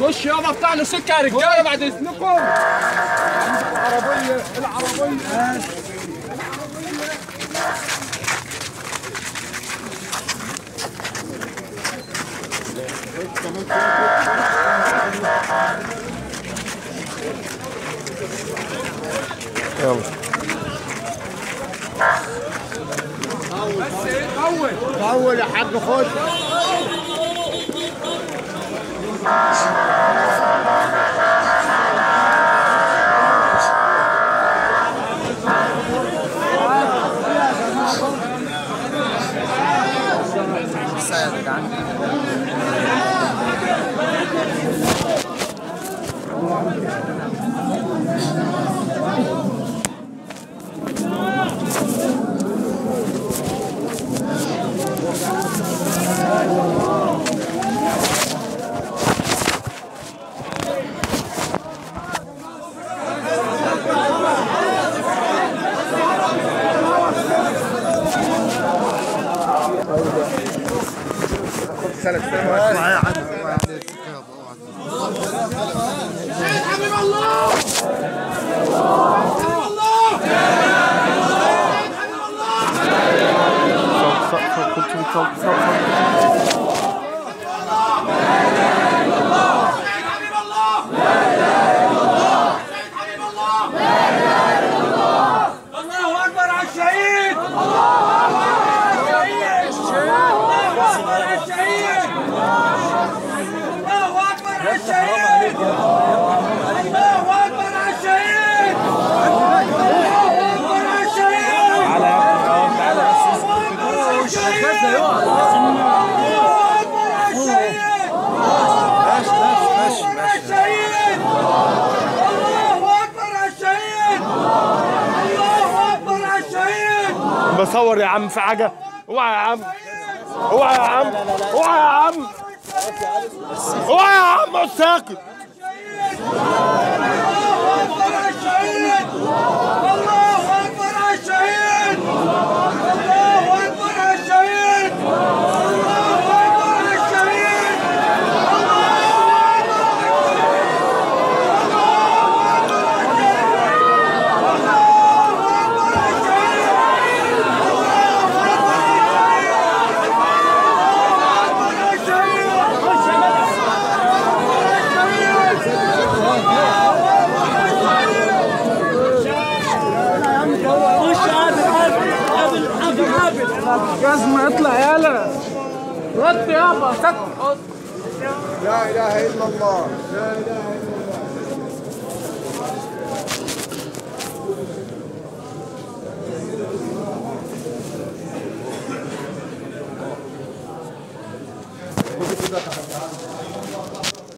خش يابا، افتح له سكة يا رجاله بعد اذنكم. العربية العربية. يلا بس ايه، طول طول يا حاج، خش. حبيب الله، حبيب الله، حبيب الله. الله اكبر على الشهيد، الله اكبر على الشهيد، الله اكبر على الشهيد، الله اكبر على الشهيد، الله اكبر على الشهيد، الله اكبر على الشهيد، الله اكبر على الشهيد، الله اكبر على الشهيد. بصور يا عم في حاجة. اوعى يا عم، اوعى يا عم، اوعى يا عم، اوعى يا عم، اقعد ساكت. الله اكبر على الشهيد، الله اكبر على الشهيد، الله اكبر على الشهيد، الله اكبر على الشهيد، جزمة اطلع يالا رد يابا. لا اله الا الله، لا اله الا الله.